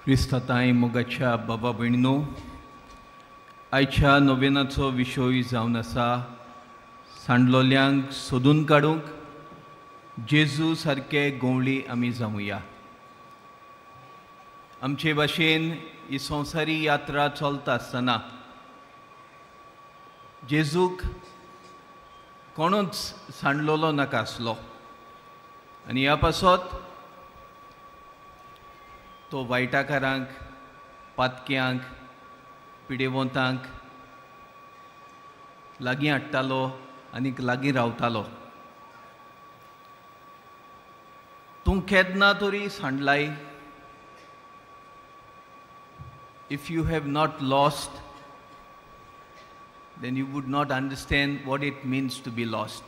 क्रिस्ताताय मोगाच्या बाबा भयणीनो, आयच्या नोवेनाचो विशय जावन आसा सांडलोल्यांक सोदून काडूंक जेजू सारके गोंवळी आमी जावया। आमचे भाशेन ही संवसारी यात्रा चलता आसतना जेजूक कोणूच सांडलोलो नाका आसलो आनी ह्या पासत तो वायटाकारांक, पातक्यांक, पिडेवंतांक लागीं हाडटालो आनी लागीं रावतालो। तूं केन्ना तरी सांडलाय? If you have not lost, then you would not understand what it means to be lost.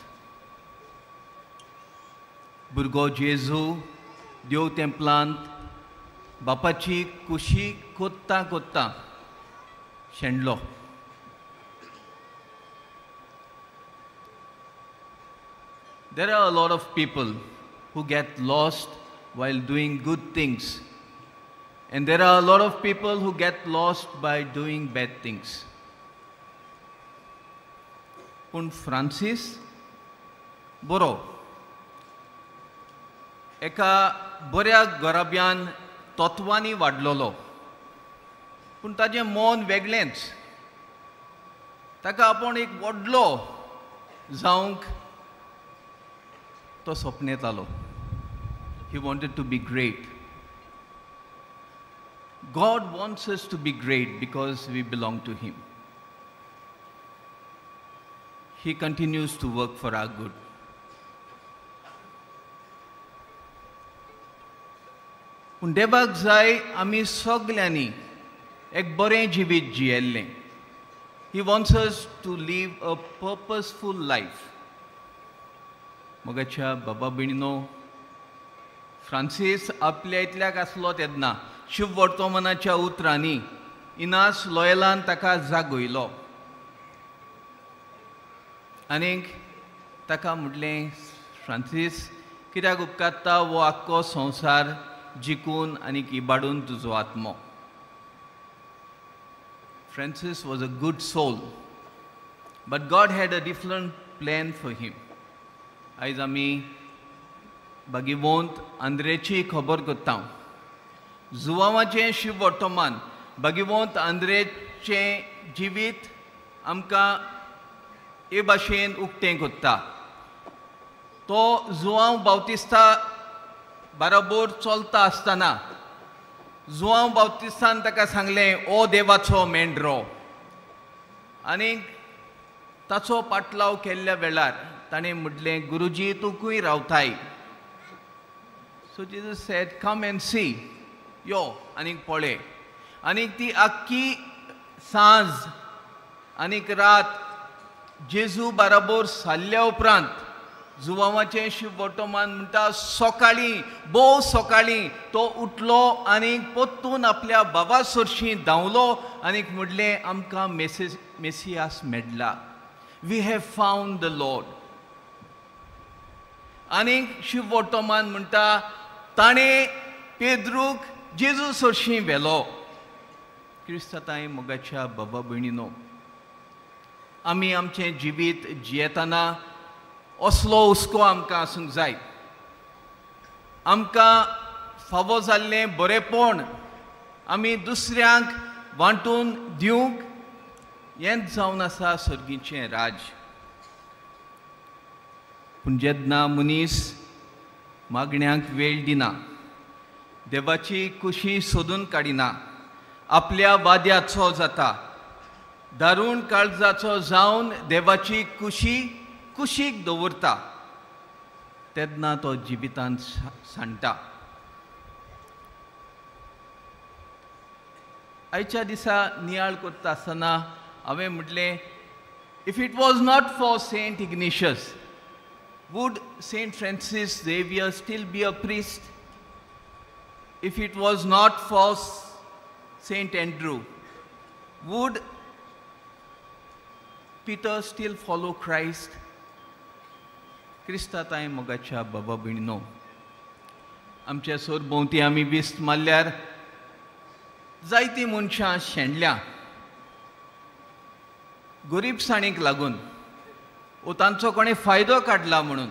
भुरगो जेजू देव तेंपलांत बापाची कुशी कोत्ता कोत्ता शेणलो। There are a lot of people who get lost while doing good things, and there are a lot of people who get lost by doing bad things. पूण Francis बरो एका बऱ्या घराब्यान तत्वांनी वाडलोलो, पूण ताजें मन वेगळेंच। ताका आपूण एक व्हडलो जावंक तो सपनेतालो। He wanted to be great. God wants us to be great because we belong to Him. He continues to work for our good. पूण देवाक जाय आमी सगल्यांनी एक बरें जिवीत जियेल्लें। He wants us to live a purposeful life. मोगाच्या बाबा भयणीनो, फ्रांसीस आपल्या इतल्याक आसलो तेन्ना शुभ वर्तमानाच्या उतरांनी इनास लॉयलान ताका जागयलो आनीक ताका म्हटलें, फ्रांसीस कित्याक उपकारता हो आख्खो संवसार जिखून आनीक इबाडून तुजो आत्मो। Francis was a good soul, but God had a different plan for him. आयज आमी भगवंत आंद्रेची खबर करता। जुवांवाचें शिव वर्तमान भगवंत आंद्रेचें जिवीत आमकां हे भाशेन उक्तें करता। तो जुवांव बावतिस्ता बरोबर चलता आसतना जुवांव बावतिस्तान ताका सांगलें, ओ देवाचो मेंढरो। आनी ताचो पाटलाव केल्ल्या वेळार ताणें म्हटलें, गुरुजी तूं खंय रावताय? So Jesus said, come and see, यो आनीक पळय। आनीक ती आख्खी सांज आनीक रात जेजू बराबर सारल्या उपरांत जुवांवाचें शिव वर्तमान म्हणटा सकाळीं भोव सकाळीं तो उठलो आनी परतून आपल्या बाबा सरशीं धांवलो आनीक म्हणलें, आमकां Messias medulla, we have found the Lord. आनीक शिव वर्तमान म्हणटा ताणें पेद्रूक जेजू सरशीं व्हेलो। क्रिस्ताताय मोगाच्या बाबा भयणीनो, आमी आमचें जिवीत जियेतना असलो हुस्को आमकां आसूंक जाय। आमकां फावो जाल्लें बरेंपण आमी दुसऱ्यांक वांटून दिवंक हेंच जावन आसा सर्गीचें राज। पूण जेन्ना मनीस मागण्यांक वेळ दिना, देवाची कुशी सोदून काडिना, आपल्या वाद्याचो जाता, दारूण काळजाचो जावन देवाची कुशी कुशीक दवरता, तेन्ना तो जिवितांत सांडटा। आयच्या दिसा नियाळ करता आसतना हांवें म्हटलें, if it was not for Saint Ignatius, would Saint Francis Xavier still be a priest? If it was not for Saint Andrew, would Peter still follow Christ? क्रिस्ताताय मोगाच्या बाबा भयणीनो, आमच्या सरभोंवती आमी विस्त मारल्यार जायतीं मनशां शेणल्या गरिबसाणीक लागून, ओ तांचो कोणें फायदो काडला म्हणून,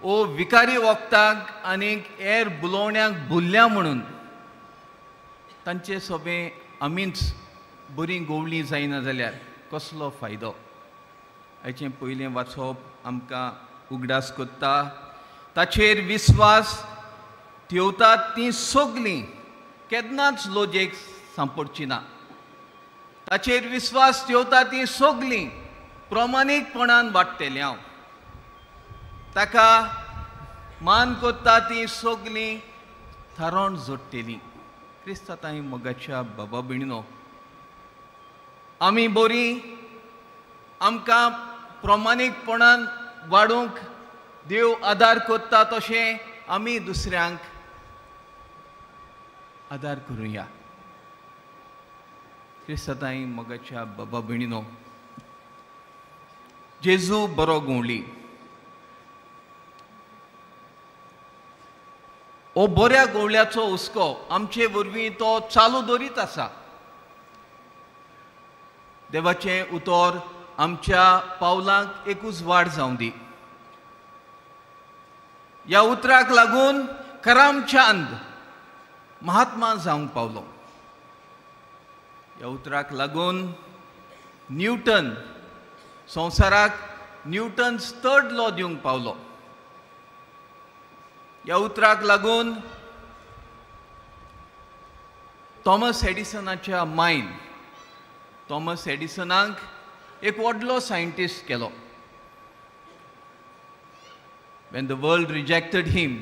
ओ विकारी वखदाक आनीक हेर बुलोवण्याक भुल्ल्या म्हणून. तांचे सोबें आमीच बरीं गोवलीं जायना जाल्यार कसलो फायदो? हाचें पयलें वाचप आमकां उगडास करता. ताचेर विस्वास ठेवतात तीं सगलीं केन्नाच लोजेक सांपडची ना. ताचेर विस्वास ठेवता तीं सगलीं प्रमाणीकपणान वाडटलीं. हांव ताका मान करता तीं सगलीं थारोवन जोडटलीं. क्रिस्ता ताई मोगाच्या बाबा भयणीनो, आमी बरीं आमकां प्रमाणीकपणान वाडूंक देव आदार करता तशें आमी दुसऱ्यांक आदार करुया. क्रिस्ताई मोगाच्या बाबा भयणीनो, जेजू बरो गवळी. ओ बऱ्या गवळ्याचो हुस्को आमचे वरवीं तो चालू दवरीत आसा. देवाचें उतर आमच्या पावलांक एकूच वाड जावं दी. ह्या उतराक लागून करमचंद महात्मा जावंक पावलो. ह्या उतराक लागून न्यूटन संवसाराक न्यूटन्स थर्ड लॉ दिवंक पावलो. ह्या उतराक लागून थॉमस एडिसनाच्या मायन थॉमस एडिसनाक एक व्हडलो सायंटिस्ट केलो. When the world rejected him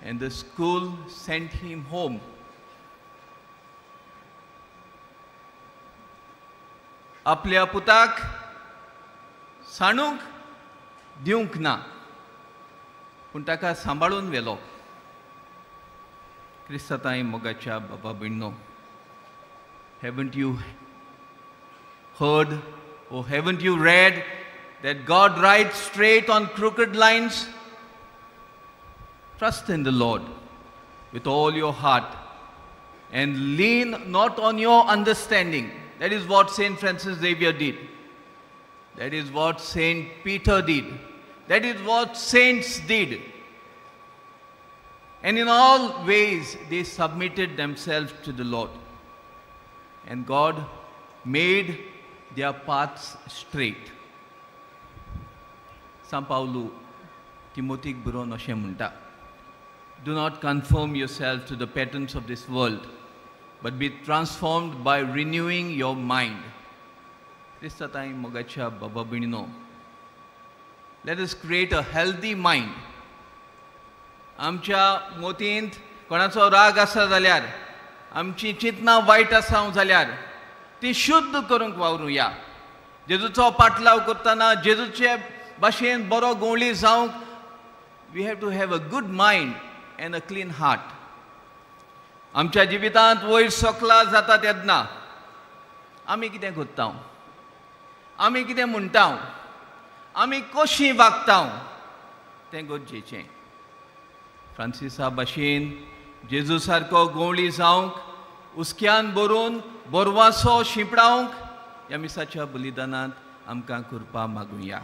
and the school sent him home, आपल्या पुताक सांडूंक दिवंक ना, पूण ताका सांबाळून व्हेलो. क्रिस्ताई मोगाच्या बाबा भयणीनो, haven't you heard or haven't you read that God rides straight on crooked lines? Trust in the Lord with all your heart and lean not on your understanding. That is what Saint Francis Xavier did. That is what Saint Peter did. That is what saints did. And in all ways they submitted themselves to the Lord. And God made their paths straight. San Paulo तिमोथीक बरोवन अशें म्हणटा, Do not conform yourself to the patterns of this world, but be transformed by renewing your mind. क्रिस्ताई मोगाच्या बाबा भयणीनो, let us create a healthy mind. आमच्या मोतींत कोणाचो राग आसा जाल्यार, आमची चिंतनां वायट आसा जाल्यार ती शुद्ध करूंक वावरुया. जेजूचो पाटलाव करतना जेजूचे भाशेन बरो गवळी जावंक we have to have a good mind and a clean heart. आमच्या जिवितांत वयर सकला जाता तेन्ना आमी कितें करता, आमी कितें म्हणटा, आमी कशीं वागता तें गरजेचें. फ्रांसिसा भाशेन जेजू सारको गवळी जावंक, हुस्क्यान भरून बोरवासो शिंपडावंक ह्या मिसाच्या बलिदानांत आमकां कृपा मागुया.